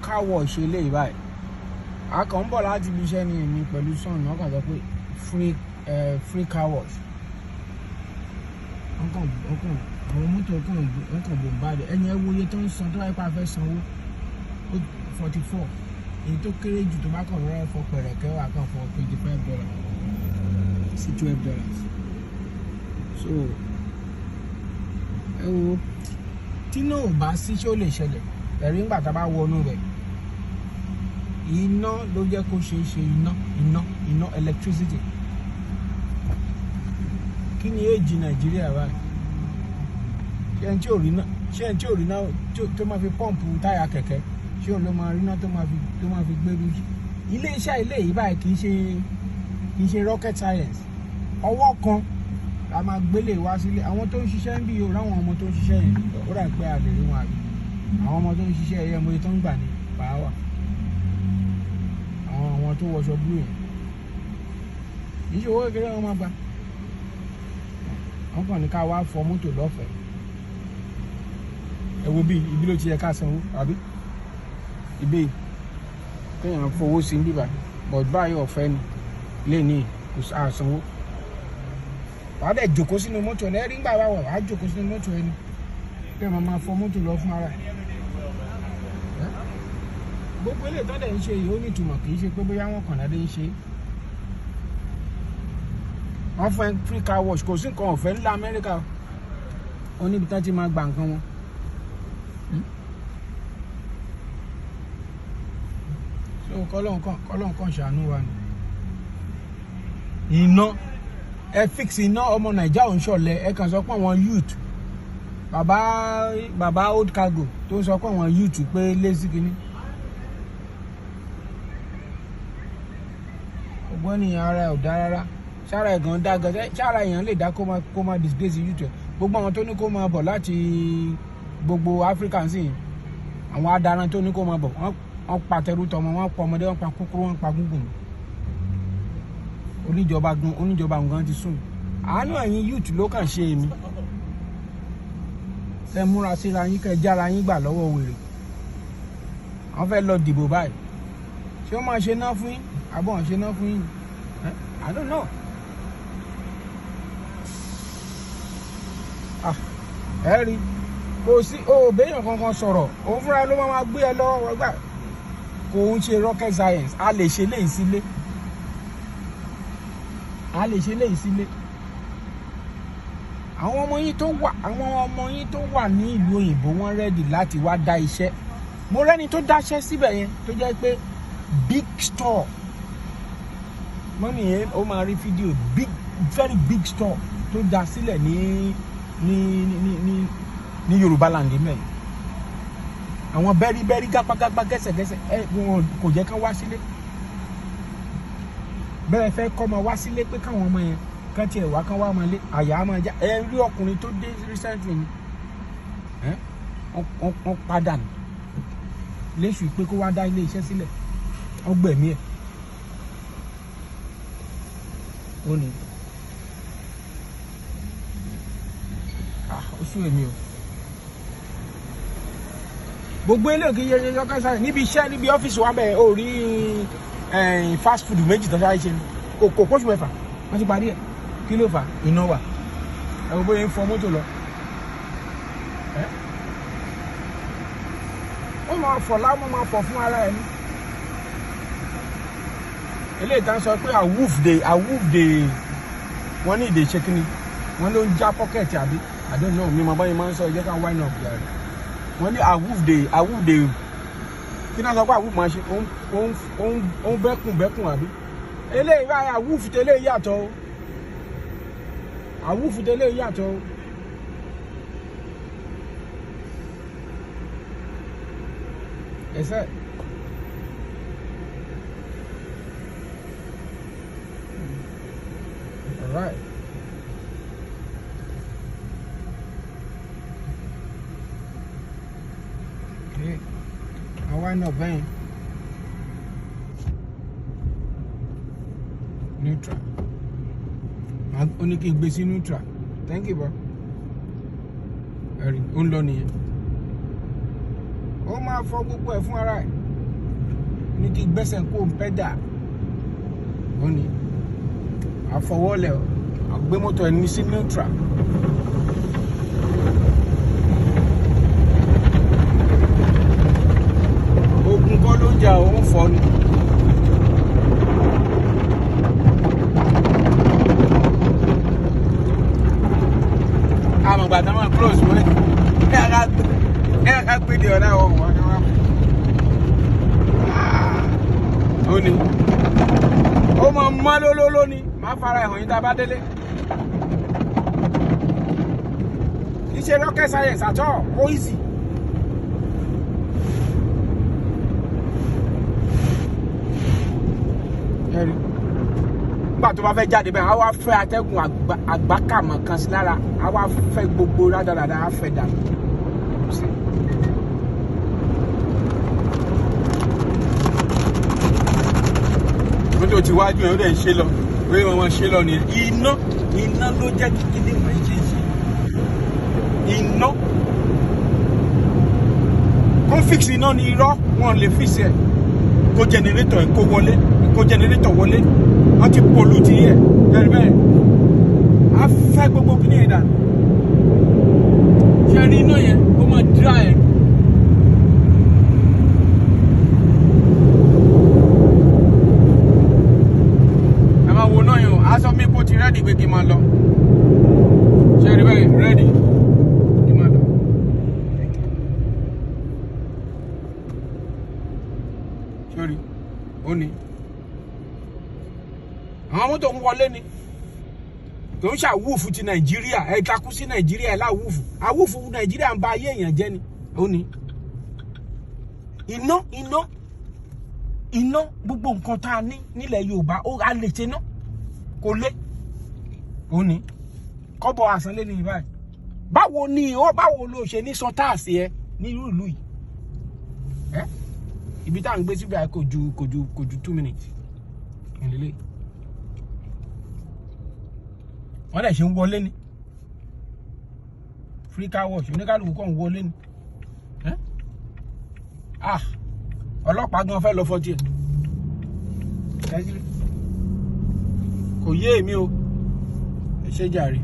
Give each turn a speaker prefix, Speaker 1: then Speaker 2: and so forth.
Speaker 1: Car wash eléyìí báyìí, a kàn ń bọ̀ láti ibi iṣẹ́ ní èmi pẹ̀lú son. Wọ́n kàn sọ pé free car wash. Wọ́n kàn àwọn mọ́tò kàn, wọ́n kàn bombard. Ẹ̀yin, ẹ wo iye tó ń san tó wáyé pa fẹ́ sanwó, 44. Èyí tó kéré jù tó bá kàn rọra fọ pẹ̀rẹ̀kẹ́ wà kàn fọ, $25 sí $12. So ẹ wo, tí náà ò bá sí, ṣé ó lè ṣẹlẹ̀? Ẹ̀rí ńgbà tá a bá wọnú rẹ̀, iná ló jẹ́ kó ṣeé ṣe. Iná, iná, iná, electricity. Kí ni èjì Nàìjíríà báyìí? Ṣé ẹni tí ò rí náà tó máa fi pump táyà kẹ̀kẹ́, ṣé òun ló máa rí náà tó máa fi gbérú ilé iṣẹ́ ilé yìí báyìí? Kì í ṣe rocket science. Ọwọ́ kan la máa gbélé wá sílé. Àwọn tó ń ṣiṣẹ́ ń bí o, ráwọn ọmọ tó ń ṣiṣẹ́ yẹn, ó rà pé a lè rí wọn, àbí àwọn ọmọ tó ń ṣiṣẹ́ ẹ̀yẹ mo tó ń gbà ní pàáwà, àwọn tó wọṣọ blue yẹn, kì í ṣe owó kékeré wọn máa gbà. Wọn kàn ní ká wá fọ mọ́tò lọ́fẹ̀ẹ́. Ẹ wo bí ibi ló ti yẹ ká sanwó, àbí ibi kéèyàn fowó sí bíbà, but báyìí ọ̀fẹ́ ni lè ní, kò àsanwó. Wàá dẹ̀ jòkó sínú mọ́tò ẹ̀ rí ńgbà wà, wàá jòkó sínú mọ́tò ẹni bí ẹ máa fọ mọ́tò lọ fún ara ẹ̀. Gbogbo eléyìí tó dẹ̀ ń ṣe yìí, ó ní ìtumọ̀. Kì í ṣe pé bóyá wọ́n kàn dédé ń ṣe. Wọ́n fún ẹ free car wash. Kò sí nǹkan ọ̀fẹ́ ńlá Amẹ́ríkà. Ó níbi tán ti máa gba nǹkan wọn. So kọ́lọ́n kan ṣàánú wa ni. Iná, ẹ fix iná. Ọmọ Nàìjíríà ò ń ṣọ̀lẹ. Ẹ kàn sọ pé àwọn youth, bàbá bàbá old cargo tó ń sọ pé àwọn youth pé lésì kínní. Ọgbọ́n nìyẹn, ara ẹ̀ ò dá rárá. Sára ẹ̀ gan dá gan, sára èèyàn lè dá kó máa disgrace youth ẹ̀. Gbogbo àwọn tó ní kó máa bọ̀ láti gbogbo Africa sí, àwọn adaran tó ní kó máa bọ̀, wọ́n pa tẹrú tọmọ, wọ́n pa ọmọdé, wọ́n pa kúkúrú, wọ́n pa gúngùn. Oníjọba gan, oníjọba gan ti sùn. Àánú ẹ̀yin youth ló kàn ṣe èmi. Ẹ múra síra yín, kẹ́ jára yín gbà lọ́wọ́ wèrè. Àwọn fẹ́ lọ dìbò báyìí. Ṣé wọ́n máa ṣe ná fún yín, àbọ̀ wọ́n ṣe ná fún yín? I don't know. Ah, ẹ rí, kò sí o, béèyàn kankan sọ̀rọ̀, òun fúnra ló máa gbé ẹ lọ́wọ́ gbà. Kò ń ṣe rocket science. A lè ṣe léyìí sílé, a lè ṣe léyìí sílé. Àwọn ọmọ yín tó wà ní ìlú òyìnbó, wọ́n ready láti wá dá iṣẹ́. Mo rẹ́ni tó dáṣẹ́ síbẹ̀ yẹn tó jẹ́ pé big store mọ́mí yẹn, ó máa rí fídíò, big, very big store tó dá sílẹ̀ ní Yorùbá land mẹ́rin. Àwọn bẹ́rí bẹ́rí, gápágápá, gẹ́sẹ̀gẹ́sẹ̀ ẹ, wọn kò jẹ́ kán wá sílé. Bẹ́ẹ̀ fẹ́ kọ́ ọmọ wá sílé pé káwọn ọmọ yẹn kán tiẹ̀ wá, kán wá máa lé, àyà á máa já. Ẹ rí ọkùnrin tó dé recently ni, wọ́n padà nù léṣù pé kó wá dá ilé iṣẹ́ sílẹ̀, wọ́n gbẹ̀mí ẹ̀. Ó ní, ah, ó sún èmi o. Gbogbo eléyìí kì í ṣe ṣe sáré níbi iṣẹ́, níbi ọ́fíìsì wa bẹ́ẹ̀. Ó rí fast food méjì tó sáré ṣe ni, kò pósù 6, wọ́n ti parí ẹ̀. Kí ló fà? Iná wà. Ẹ wo bóyá ń fọ mọ́tò lọ, ó máa fọ̀ láwọn, máa fọ̀ fún ara ẹ̀ ní. Eléyìí tá ń sọ pé awoof de, wọ́n ní ìdè ṣe kínní, wọ́n ló ń já pocket, àbí I don't know, mi mọ̀ báyìí máa ń sọ. Ẹ jẹ́ ká wind up yàrá. Wọ́n ní awoof de, kí náà sọ pé awoof máa ṣe, ó ń bẹ́kùn bẹ́kùn, àbí eléyìí báyìí. Awoof tẹ́lẹ̀ yàtọ̀ o, awoof tẹ́lẹ̀ yàtọ̀ o. Ẹsẹ̀ all right. Okay. Àwa náà bẹ́yìn. Neutral. Ó ní kí n gbé sí neutral. Thank you, bro. Ẹ̀rí, ó ń lọ nìyẹn. Ó máa fọ gbogbo ẹ̀ fún ara ẹ̀. Ní kí gbẹ́sẹ̀ kó ń pedal. Ó ní àfọwọ́lẹ̀, gbé mọ́tò ẹni sí neutral. Ogun kọ́ ló ń jà, òun fọ́ ni. Àmọ̀gbà tó máa close wọ́n ẹ ká gbé di ọ̀dà wọn wọ́n ká wá. Ó ní ó mọ mọ́ lólóló ni máa fara ẹ̀hàn yín tá a bá délé. Kì í ṣe rocket science at all, ó easy. Ẹ̀rí nígbà tó bá fẹ́ jáde bẹ́ẹ̀, á wá fẹ́ atẹ́gùn àgbákàmọ̀ kan sí lára, á wá fẹ́ gbogbo rádaràda, á fẹ́ dànù. Sí. Mọ́tò tí wájú ẹ̀, ó dẹ̀ ń ṣe lọ, pé wọ́n máa ṣe lọ nìyẹn. Iná, iná ló jẹ́ kí kíní wọ́n ṣe é ṣe. Iná kó fix iná ní irọ́, wọn lè fix ẹ̀. Kó generator ẹ̀ kó wọlé, kó generator wọlé, wọ́n ti pollute yẹ ẹ̀rí bẹ́ẹ̀, á fẹ́ gbogbo kíní yẹn dànù. Ṣé rí iná yẹn, ó máa dry ẹ̀. Ẹ máa wo náà yẹn o, aṣọ mi kò ti ready pé kí n máa lọ. Ṣé rí bẹ́ẹ̀, ready kí n máa lọ. Sórí ó ní àwọn mọ́tò ń wọlé ni tó ń ṣàwùfù ti Nàìjíríà. Ẹ takú sí Nàìjíríà, ẹ láwùfù, àwùfù Nàìjíríà ń ba ayé èèyàn jẹ́ ni. Ó ní iná, iná, iná, gbogbo nǹkan tá a ní nílẹ̀ Yorùbá, ó a lè ṣe ná, kò lé. Ó ní kọ́bọ̀ àsánlé ní ìbáyìí. Báwo ni ó, báwo ló ṣe ní san tax ẹ ní irú ìlú yìí? Ẹ ibi tá à ń gbé síbi àì kò ju 2 minutes ìlélẹ̀. Wọ́n dẹ̀ ṣe ń wọlé ni free car wash, oníkálukú kàn ń wọlé ni. Ah, ọlọ́pàá gan fẹ́ lọ fọ́ tiẹ̀, kò yé èmi o. Ẹ ṣé jàre.